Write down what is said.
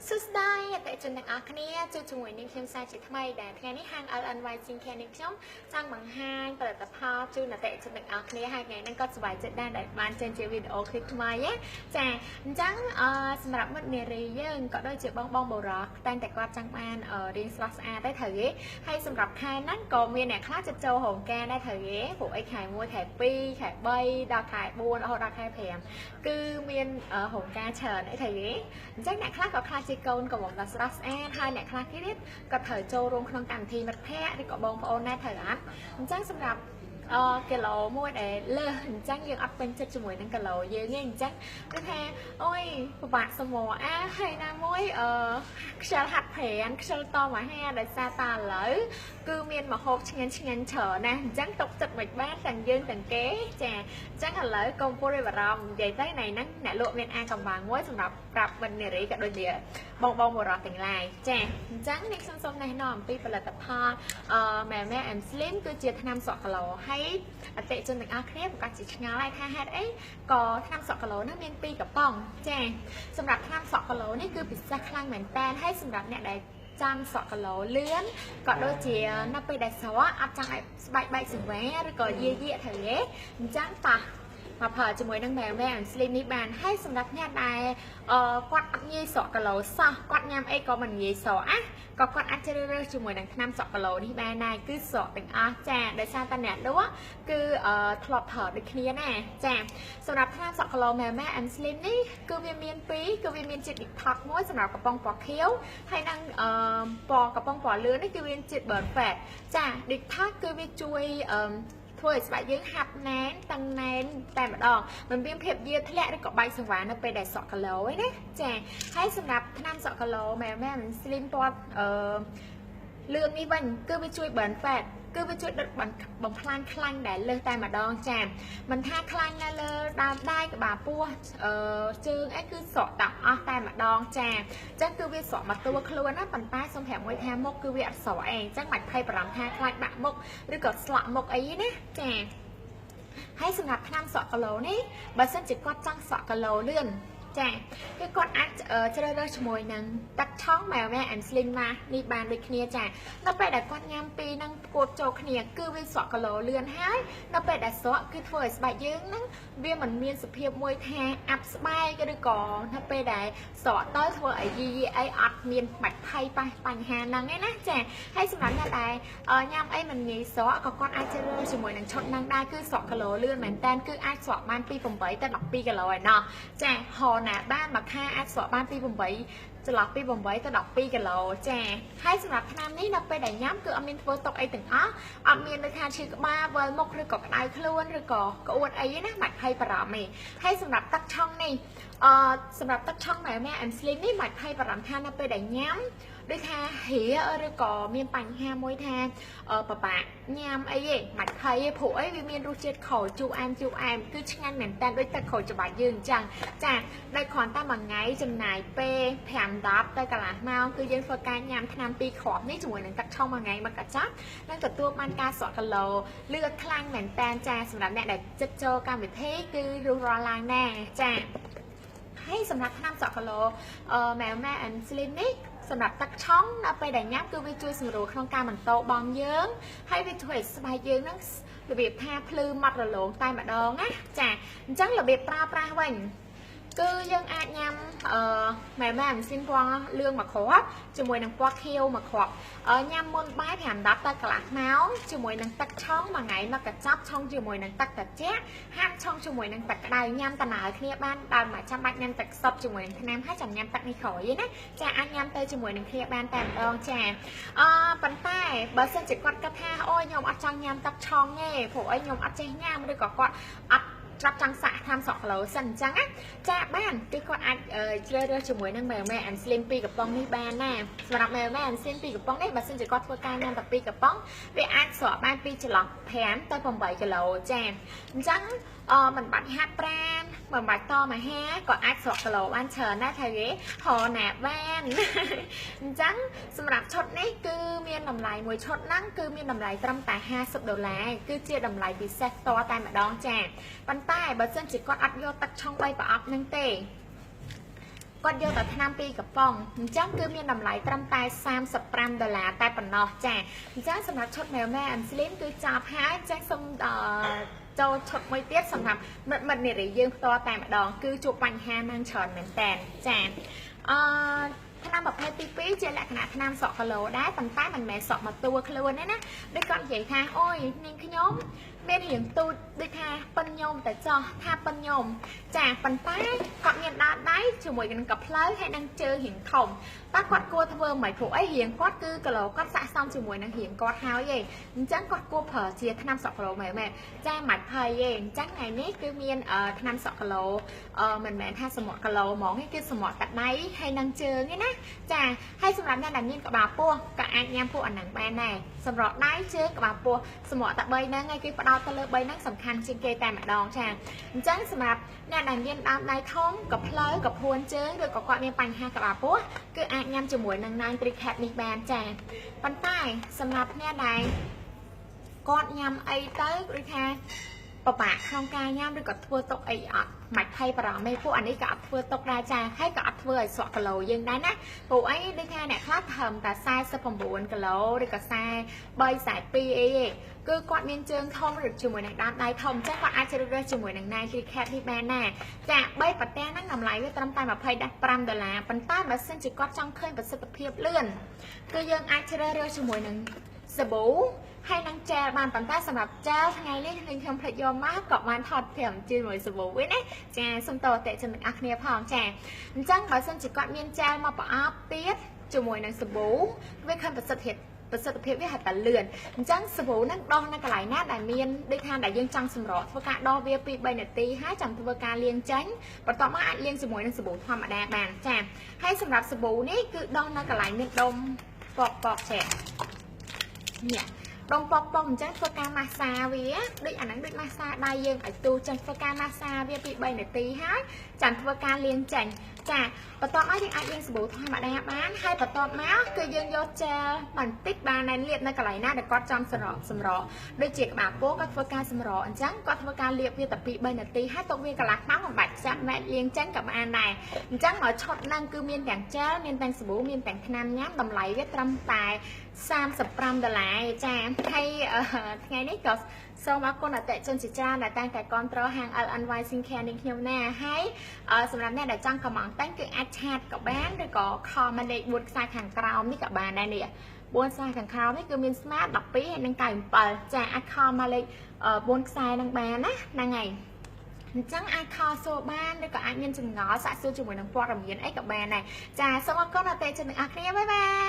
សួស្តីអតិថិជនទាំងអស់គ្នាជួបជាមួយនាងខ្ញុំសាជាថ្មីដែលថ្ងៃនេះហាង LNY Skincare នេះខ្ញុំចង់បង្ហាញផលិតផលជូនអតិថិជនទាំងអស់គ្នាហើយថ្ងៃនេះក៏សប្បាយចិត្តដែរដែលបានចេញជាវីដេអូឃ្លីបថ្មីណាចាអញ្ចឹងសម្រាប់មិត្តនារីយើងក៏ដូចជាបងបងបុរសតែងតែគាត់ចង់បានរាងស្រស់ស្អាតដែរត្រូវទេហើយសម្រាប់ខែហ្នឹងក៏មានអ្នកខ្លះចិត្តចូលរោងការដែរត្រូវទេព្រោះអីខែ1ខែ2ខែ3ដល់ខែ4រហូតដល់ខែ5គឺមានរោងការច្រើនអីត្រូវទេអញ្ចឹងអ្នកខ្លះក៏ខ្លះជាកូនក៏មកដល់ស្រស់ស្អាតហើយអ្នកខ្លះទៀតក៏ត្រូវចូលរួមក្នុងកម្មវិធីមិត្តភ័ក្តិឬក៏បងប្អូនដែរត្រូវអត់អញ្ចឹងសម្រាប់អឺគីឡូមួយដែលលើសអញ្ចឹងយើងអត់ពេញចិត្តជាមួយនឹងគីឡូយើងទេអញ្ចឹងគឺថាអូយពិបាកសមអាហើយណាមួយអឺខ្ជិលហាត់ប្រាណខ្ជិលតមអាហារដោយសារតាឥឡូវគឺមានម្ហូបឆ្ងាញ់ឆ្ងាញ់ច្រើនណាស់អញ្ចឹងទុកចិត្តមិនបានទាំងយើងទាំងគេចាអញ្ចឹងឥឡូវកុំព្រួយបារម្ភនិយាយទៅណៃហ្នឹងអ្នកលក់មានអាកំបាំងមួយសម្រាប់ប្រាប់វិននារីក៏ដូចជាបងបងបុរសទាំងឡាយចាអញ្ចឹងនេះខ្ញុំសូមណែនាំអំពីផលិតផលអឺម៉ែម៉ែ and Slim គឺជាថ្នាំសក់គីឡូហើយអតិថិជនទាំងអស់គ្នាប្រកាសជាឆ្ងល់ហើយថាហេតុអីក៏ថ្នាំសក់គីឡូហ្នឹងមាន2កំប៉ុងចាសម្រាប់ថ្នាំសក់គីឡូនេះគឺពិសេសខ្លាំងមែនតើហើយសម្រាប់អ្នកដែលចង់សក់គីឡូលឿនក៏ដូចជានៅពេលដែលស្រកអត់ចង់ឲ្យស្បែកបែកសង្វាឬក៏យាយៀកត្រូវទេអញ្ចឹងតោះមកប្រើជាមួយនឹងម៉ែម៉ែ and Slim នេះបានហើយសម្រាប់អ្នកដែលអឺគាត់អត់ងាយស្រកគីឡូសោះគាត់ញ៉ាំអីក៏មិនងាយស្រកណាក៏គាត់អាចជ្រើសរើសជាមួយនឹងថ្នាំសក់គីឡូនេះបានដែរគឺស្រកទាំងអស់ចាដោយសារតែអ្នកលក់គឺអឺធ្លាប់ប្រើដូចគ្នាណាចាសម្រាប់ថ្នាំសក់គីឡូម៉ែម៉ែ and Slim នេះគឺវាមានពីរគឺវាមានជាតិ detox មួយសម្រាប់កំប៉ុងពណ៌ខៀវហើយនឹងអឺពណ៌កំប៉ុងពណ៌លឿងនេះគឺវាជាតិ burn fat ចា detox គឺវាជួយអឺធ្វើឲ្យស្បែកយើងហាប់ណែនតឹងណែនតែម្ដងមិនមានភាពយាធ្លាក់ឬក៏បែកសង្វារនៅពេលដែលសក់គីឡូឯណាចាហើយសម្រាប់ថ្នាំសក់គីឡូម៉ែម៉ែមិន slim ពណ៌អឺលឿងនេះវិញគឺវាជួយ burn fat គឺវាជួយដុតបំផ្លាញខ្លាញ់ដែលលើសតែម្ដងចាមិនថាខ្លាញ់នៅលើដើមដៃក្បាលពោះអឺជើងអីគឺស្រកទាំងអស់តែម្ដងចាអញ្ចឹងគឺវាស្រកមកតួខ្លួនណាប៉ុន្តែសូមប្រាប់មួយថាមុខគឺវាអត់ស្រកអីអញ្ចឹងមិនភ័យបារម្ភថាខ្លាចបាក់មុខឬក៏ស្លក់មុខអីណាចាហើយសម្រាប់ថ្នាំសក់គីឡូនេះបើសិនជាគាត់ចង់សក់គីឡូលឿនចាគឺគាត់អាចជ្រើសរើសជាមួយនឹងទឹកឆុងម៉ែម៉ែ and Slim ណានេះបានដូចគ្នាចានៅពេលដែលគាត់ញ៉ាំពីរនឹងផ្គួតចូលគ្នាគឺវាស្រក់គីឡូលឿនហើយនៅពេលដែលស្រក់គឺធ្វើឲ្យស្បែកយើងហ្នឹងវាមិនមានសភាពមួយថាអាប់ស្បែកឬក៏នៅពេលដែលស្រក់ទៅធ្វើឲ្យយីយីអីអត់មានបាច់ភ័យប៉ះបញ្ហាហ្នឹងឯណាចាហើយសម្រាប់អ្នកដែលញ៉ាំអីមិនងាយស្រក់ក៏គាត់អាចជ្រើសរើសជាមួយនឹងឈុតហ្នឹងដែរគឺស្រក់គីឡូលឿនមែនតើគឺអាចស្រក់បានពី8ទៅ12គីឡូឯណោះចាហោណាបានមួយខែអាចស្រក់បានពី8ចន្លោះពី8ទៅ12គីឡូចាហើយសម្រាប់ថ្នាំនេះនៅពេលដែលញ៉ាំគឺអត់មានធ្វើទុកអីទាំងអស់អត់មានដូចថាឈឺក្បាលវិលមុខឬក៏ក្តៅខ្លួនឬក៏ក្អួតអីណាមិនភ័យបារម្ភទេហើយសម្រាប់ទឹកឆុងនេះអឺសម្រាប់ទឹកឆុងម៉ែម៉ែ and Slim នេះមិនភ័យបារម្ភថានៅពេលដែលញ៉ាំដូចថាហៀឬក៏មានបញ្ហាមួយថាពិបាកញ៉ាំអីទេមិនភ័យទេព្រោះអីវាមានរសជាតិក្រូចជូរអែមជូរអែមគឺឆ្ងាញ់មែនតើដូចទឹកក្រូចច្បាច់យើងអញ្ចឹងចាដោយគ្រាន់តែមួយថ្ងៃចំណាយពេល5 10ទៅកន្លះម៉ោងគឺយើងធ្វើការញ៉ាំថ្នាំ2គ្រាប់នេះជាមួយនឹងទឹកឆុងមួយថ្ងៃមកកញ្ចប់នឹងទទួលបានការស្រក់គីឡូលឿនខ្លាំងមែនតើចាសម្រាប់អ្នកដែលចិត្តចូលកម្មវិធីគឺរុះរាល់ឡើងណាចាហើយសម្រាប់ថ្នាំសក់គីឡូអឺម៉ែម៉ែ and Slim នេះសម្រាប់ទឹកឆុងដល់ពេលដែលញ៉ាំគឺវាជួយសម្រួលក្នុងការបន្តបងយើងហើយវាជួយឲ្យស្បែកយើងហ្នឹងរបៀបថាភ្លឺម៉ត់រលោងតែម្ដងណាចាអញ្ចឹងរបៀបប្រើប្រាស់វិញគឺយើងអាចញ៉ាំអឺម៉ែម៉ែម៉ាស៊ីនពណ៌លឿងមួយគ្រាប់ជាមួយនឹងពណ៌ខៀវមួយគ្រាប់ញ៉ាំមុនបាយ5 10ទៅកន្លះម៉ោងជាមួយនឹងទឹកឆុងមួយថ្ងៃមកកញ្ចប់ឆុងជាមួយនឹងទឹកត្រជាក់ហាមឆុងជាមួយនឹងទឹកក្តៅញ៉ាំតណើគ្នាបានដោយមិនចាំបាច់ញ៉ាំទឹកសុបជាមួយនឹងថ្នាំហើយចាំញ៉ាំទឹកនេះក្រោយណាចាអាចញ៉ាំទៅជាមួយនឹងគ្នាបានតែម្ដងចាអឺប៉ុន្តែបើសិនជាគាត់គិតថាអូយខ្ញុំអត់ចង់ញ៉ាំទឹកឆុងទេព្រោះអីខ្ញុំអត់ចេះញ៉ាំឬក៏គាត់អត់ច្រាប់ចង់សាក់តាមសក់គីឡូសិនអញ្ចឹងណាចាបានគឺគាត់អាចជ្រើសរើសជាមួយនឹងម៉ែម៉ែ and Slim 2កំប៉ុងនេះបានណាសម្រាប់ម៉ែម៉ែ and Slim 2កំប៉ុងនេះបើសិនជាគាត់ធ្វើការញ៉ាំតែ2កំប៉ុងវាអាចស្រកបានពីចន្លោះ5ទៅ8គីឡូចាអញ្ចឹងអឺមិនបាច់ហាត់ប្រាណមិនបាច់តមអាហារក៏អាចស្រកគីឡូបានច្រើនដែរថាគេហរណាបានអញ្ចឹងសម្រាប់ឈុតនេះគឺមានតម្លៃមួយឈុតហ្នឹងគឺមានតម្លៃត្រឹមតែ50ដុល្លារគឺជាតម្លៃពិសេសតតែម្ដងចាប៉ុន្តែបើសិនជាគាត់អត់យកទឹកឆុង3ប្រអប់ហ្នឹងទេ គាត់យកតែថ្នាំ2កំប៉ុងអញ្ចឹងគឺមានតម្លៃត្រឹមតែ35ដុល្លារតែប៉ុណ្ណោះចាអញ្ចឹងសម្រាប់ឈុតមែវម៉ែ and slim គឺចប់ហើយអញ្ចឹងសូមចូលឈុតមួយទៀតសម្រាប់មិត្តមិត្តនារីយើងផ្ទាល់តែម្ដងគឺជួបបញ្ហានឹងច្រើនមែនតើចាអឺថ្នាំប្រភេទទី2ជាលក្ខណៈថ្នាំសក់គីឡូដែរប៉ុន្តែមិនមែនសក់មកតួខ្លួនទេណាដូចគាត់និយាយថាអូយនាងខ្ញុំមានរៀងទូចដូចថាប៉ិនញោមតែចោះថាប៉ិនញោមចាប៉ុន្តែគាត់មានដើរដៃជាមួយនឹងកាផ្លូវហើយនឹងជើងរៀងធំតើគាត់គួរធ្វើមិនព្រោះអីរៀងគាត់គឺគីឡូគាត់ស័ក្តិសមជាមួយនឹងរៀងគាត់ហើយឯងអញ្ចឹងគាត់គួរប្រើជាថ្នាំសក់គីឡូមែនមែនចាមិនភ័យទេអញ្ចឹងថ្ងៃនេះគឺមានថ្នាំសក់គីឡូមិនមែនថាសម្រក់គីឡូហ្មងទេគឺសម្រក់តែដៃហើយនឹងជើងឯណាចាហើយសម្រាប់អ្នកដែលមានក្បាលពោះក៏អាចញ៉ាំពួកអាហ្នឹងបានដែរសម្រក់ដៃជើងក្បាលពោះសម្រក់តែ3ហ្នឹងឯងគឺផ្ដោតទៅលើ3ហ្នឹងសំខាន់ជាងគេតែម្ដងចាអញ្ចឹងសម្រាប់អ្នកដែលមានដើមដៃធំកផ្លូវកភួនជើងឬក៏គាត់មានបញ្ហាក្បាលពោះគឺអាចញ៉ាំជាមួយនឹង 9 3 cap នេះបានចាប៉ុន្តែសម្រាប់អ្នកដែលគាត់ញ៉ាំអីទៅឬថាពិបាកក្នុងការញ៉ាំឬក៏ធ្វើទុកអីអត់មិនភ័យបារម្ភទេពួកអានេះក៏អត់ធ្វើទុកដែរចាហើយក៏អត់ធ្វើឲ្យស្រក់គីឡូយើងដែរណាពួកអីដូចថាអ្នកខ្លះត្រឹមតែ49គីឡូឬក៏43 42អីទេគឺគាត់មានជើងធំឬជាមួយនឹងដើមដៃធំចឹងគាត់អាចជ្រើសរើសជាមួយនឹង 9 3 cap នេះបានណាចា3ប្រទាំងហ្នឹងតម្លៃវាត្រឹមតែ25ដុល្លារប៉ុន្តែបើសិនជាគាត់ចង់ឃើញប្រសិទ្ធភាពលឿនគឺយើងអាចជ្រើសរើសជាមួយនឹងសាប៊ូហើយនឹងចែលបានប៉ុន្តែសម្រាប់ចែលថ្ងៃនេះនឹងខ្ញុំភ្លេចយកមកក៏បានថត5ជាមួយសាប៊ូវិញណាចាសូមតតេចំណអស់គ្នាផងចាអញ្ចឹងបើសិនជាគាត់មានចែលមកប្រអប់ទៀតជាមួយនឹងសាប៊ូវាឃើញប្រសិទ្ធភាពវាហត់តែលឿនអញ្ចឹងសាប៊ូហ្នឹងដោះនៅកន្លែងណាដែលមានដូចថាដែលយើងចង់សម្រក់ធ្វើការដោះវា2 3នាទីហើយចាំធ្វើការលាងចេញបន្ទាប់មកអាចលាងជាមួយនឹងសាប៊ូធម្មតាបានចាហើយសម្រាប់សាប៊ូនេះគឺដោះនៅកន្លែងមានដុំពកពកចានេះដុំពកពកអញ្ចឹងធ្វើការម៉ាស្សាវាដូចអាហ្នឹងដូចម៉ាស្សាដៃយើងឲ្យទូចឹងធ្វើការម៉ាស្សាវា2 3នាទីហើយចាំធ្វើការលាងចេញចាបន្ទាប់មកយើងអាចលាងសាប៊ូធម្មតាបានហើយបន្ទាប់មកគឺយើងយកជែលបន្តិចបានហើយលាបនៅកន្លែងណាដែលគាត់ចង់សម្រក់ដូចជាក្បាលពោះគាត់ធ្វើការសម្រក់អញ្ចឹងគាត់ធ្វើការលាបវាតែ2 3នាទីហើយទុកវាកន្លះម៉ោងមិនបាច់ចាក់មែនលាងចេញក៏បានដែរអញ្ចឹងមកឈុតហ្នឹងគឺមានទាំងជែលមានទាំងសាប៊ូមានទាំងថ្នាំញ៉ាំតម្លៃវាត្រឹមតែ35ដុល្លារចាហើយថ្ងៃនេះក៏សូមអរគុណអតិថិជនជាច្រើនដែលតែងតែគាំទ្រហាង LNY Skincare នេះខ្ញុំណាហើយសម្រាប់អ្នកដែលចង់កម្មង់តែងគឺអាចឆាតក៏បានឬក៏ comment លេខ4ខ្សែខាងក្រោមនេះក៏បានដែរនេះ4ខ្សែខាងក្រោមនេះគឺមាន Smart 12ហើយនិង97ចាអាច call មកលេខ4ខ្សែនឹងបានណាហ្នឹងហើយអញ្ចឹងអាចខលសួរបានឬក៏អាចមានចម្ងល់សាកសួរជាមួយនឹងព័ត៌មានអីក៏បានដែរចាសូមអរគុណអតិថិជនទាំងអស់គ្នាបាយបាយ។